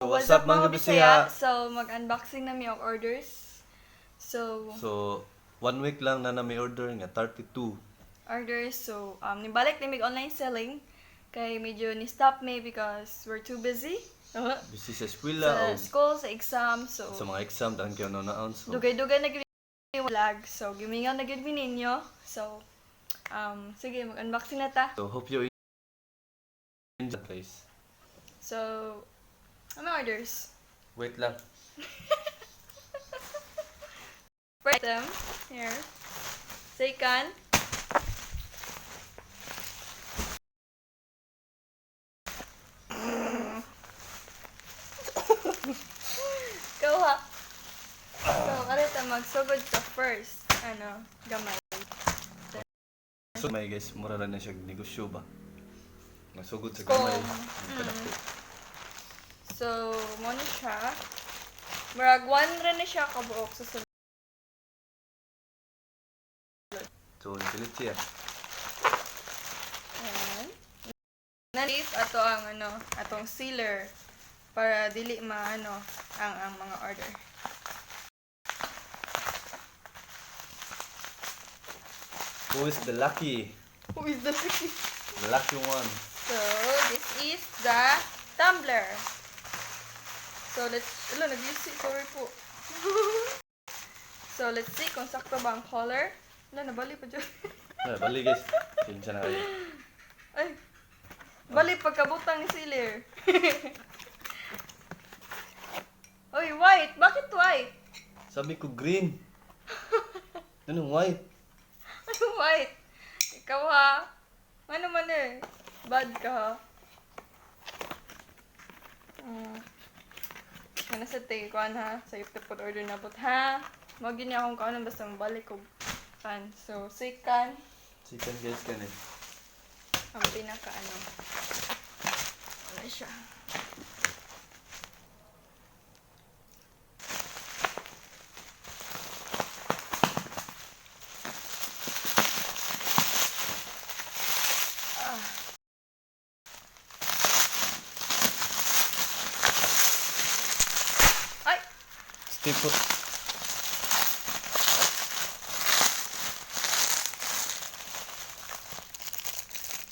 What's up, mga Bisaya? So, mag-unboxing na mi og orders. So, So, one week lang na may order nga 32. Orders. So, nibalik na mig online selling. Kay medyo ni-stop me because we're too busy. Busy sa eskwela Sa o school, sa exam. So, sa mga exam dahil kayo na so, dugay-dugay na gyud yung vlog. So, gimingaw na gyud mi ninyo. So, sige, mag-unboxing na ta. So hope you enjoy, guys. So, ano orders? Wait lang. First item, here. Second. Go ha. So, karita magsugod sa first, ano, gamay. So, may guys, mura lang na siya negosyo ba? Nasugod sa Kung- gamay. Kadako. So, mo ni siya. Murag one rin na siya kabuok sa sulod. So, nipilit siya. Ayan. Nalif ato ang ano, atong sealer para dili maano ang mga order. Who is the lucky? Who is the lucky? The lucky one. So, this is the tumbler. So, let's, alo, nag-use, sorry po. So, let's see kung sakto ba ang color. Ala, nabali pa dyan. Ay, bali guys. Sinsya na kayo. Ay, bali pagkabutang ni sealer. Oy, white! Bakit white? Sabi ko green. Anong white? Ano white? Ikaw ha? Ano man eh? Bad ka ha? Ano sa tingin ko ha? Sa YouTube po order na po ha? Mao gini akong kaano basta mabalik ko kan. So, second, Chicken guys kan eh. ang pinaka ano. Ano siya? Ah. Ay! Stay put.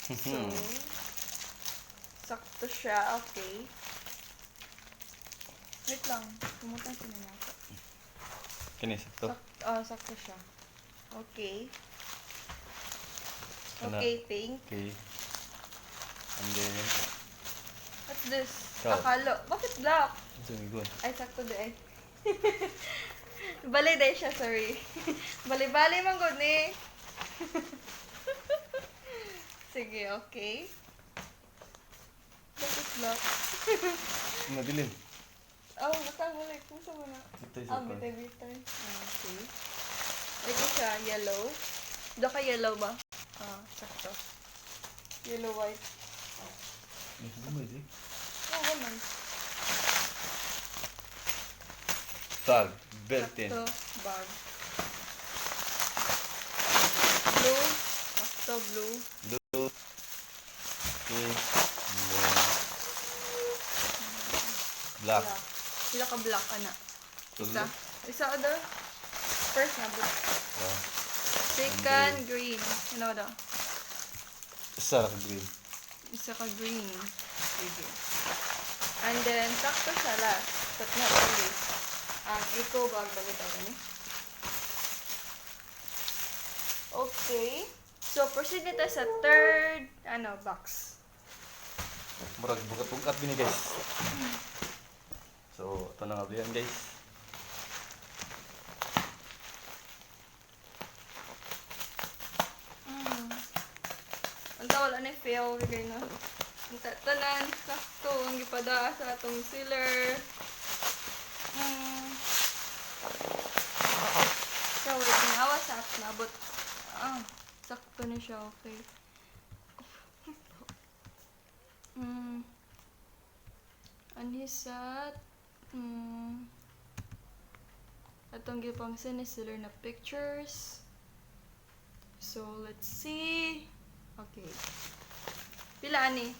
So, sakto siya. Okay. Wait lang. Tumutang si Nana ako. Kini sakto. Sakto siya. Okay. Kana. Okay, pink. Okay. And then, What's this? Ikaw. Akalo. Bakit black? Ito yung good. Ay, sakto di ay. Bali day siya, sorry. Bali-bali man gud ni. Sige, okay. Bakit black? Madilim. Oh, basta balik. Kung mo na. Ito isa Ah, pa. bitay bitay. Ah, okay. Ito siya, yellow. Do ka yellow ba? Ah, sakto. Yellow, white. Eh, gamay di. Oh, ganun. Tag, Bertin. Sakto, bag. Blue. Sakto, blue. Blue. Okay. And then, black. Black. Sila ka black, ana. Isa. Tulo. Isa other. First na, but Ah, second, green. Ano daw? isa ra ka green. Isa ka green. Sige. And then, sakto siya last. But not always. Ang eco bag ba ito ni? Okay. So, proceed na tayo sa third, ano, box. Murag bugat-bugat bini guys. So, ito na nga blihan guys. Ang tawala na fail, bigay na. Ang tanan, sakto, ang gipada sa atong sealer. So, wait, awa sa at nabot. Ah, sakto na siya, okay. Anhisat. Atong gipang sealer na pictures. So, let's see. Okay. Pila ani?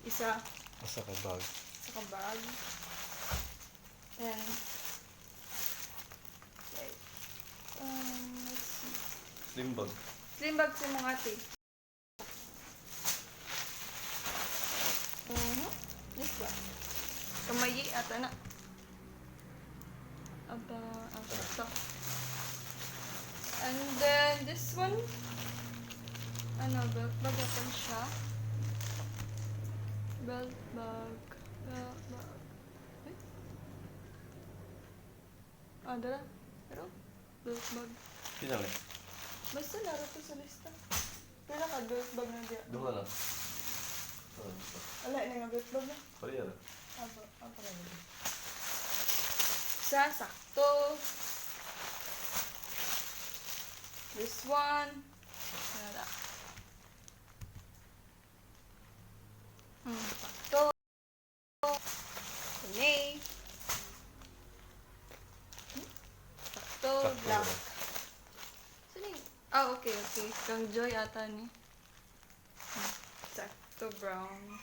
Isa. Isa ka bag. Isa ka bag. Slim bag. Slim bag sa mong ate. This one. Kamayi ata na. Aba, ang sakto. And then, this one, ano, belt bag ata siya. Belt bag. Belt bag. Ay. Ah, dala. Pero, belt bag. Pila man? Basta laro to sa lista. Pila ka belt bag na diya. Duha lang. Ah, ito. Ala, ina nga belt bag na. Pareha ra. Aba, aba na. Sa sakto. This one. Wala. Sakto. Kani. Sakto, Sakto black. ra. Sino yung... Ah, okay. Kang Joy ata ni. Sakto brown.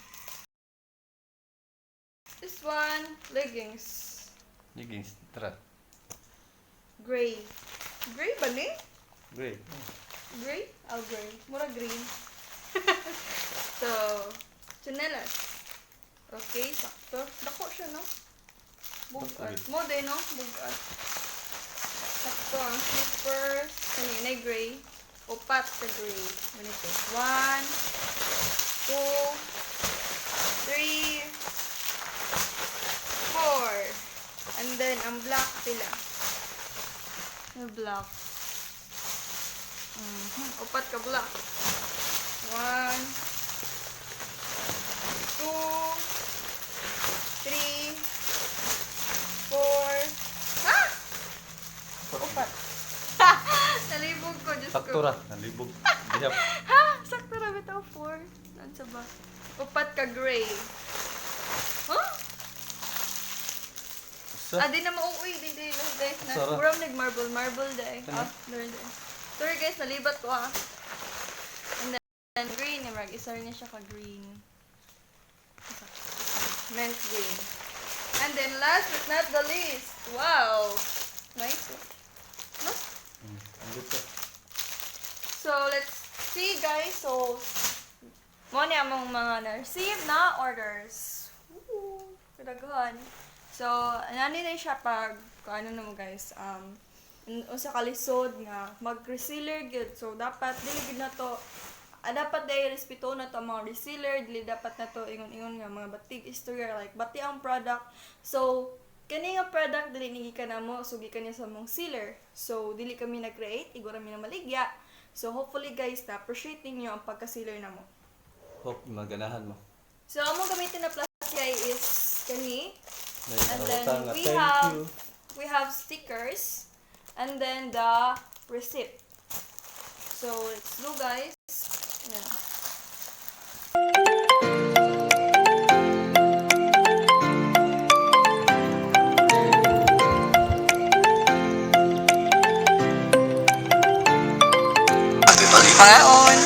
This one, leggings. Leggings, tara. Gray. Gray ba ni? Gray. Gray? Oh, gray. Mura green. So, chinelas. Okay, sakto. Dako siya, no? Bugat. Sakto. Mo din, no? Bugat. Sakto ang slippers. Kanina gray. Upat ka gray. Ganito. 1, 2, 3, 4. And then, ang black sila. Yung black. Upat ka black. 1, 2, 3, 4. Ha? Upat. Nalibog ko, Diyos ko. Sakto ra. Nalibog. Dihap. Ha? Sakto ra bitaw 4. Nansa ba? Upat ka gray. Huh? Usa. Ah, di na mauuwi. Di, di, di, guys. Na, Sara. Muram nag-marble. Marble day. Ano? Ah, meron day. Sorry guys, nalibat ko ah. And then, green. Murag, isa rin niya siya ka green. Isa. Mint green. And then, last but not the least. Wow! Nice. No? Ang good sa. So, let's see guys. So, mo ni among mga na-receive na orders. Woo! Kadaghan. So, anani na siya pag, kung ano na mo guys, unsa ka lisod nga mag-resealer gyud. So, dapat dili gyud na to, dapat dahil respeto na to ang mga resealer, dili dapat na to ingon-ingon nga mga batig istorya, like bati ang product. So, kani nga product dili ni gikan namo, so gikan niya sa mong sealer. So, dili kami nag-create, igora mi na maligya. So, hopefully guys, na-appreciate ninyo ang pagka-sealer namo. Hope maganahan mo. So, among gamitin na plastic ay is kani. May And then nakabutang nga, we thank have you. we have stickers and then the receipt. So let's go guys. Yeah. Pangaon.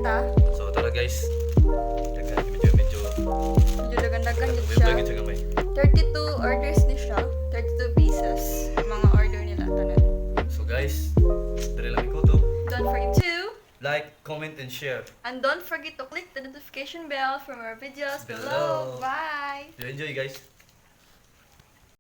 Ta. So tara, guys. Daghan, medyo medyo Medyo dagan-dagan jud medyo siya. medyo gamay. 32 orders ni siya. 32 pieces. Mga order nila tanan. So guys, diri lang ko to. Don't forget to Like, comment and share. And don't forget to click the notification bell for more videos below. Below. Bye! You enjoy, guys.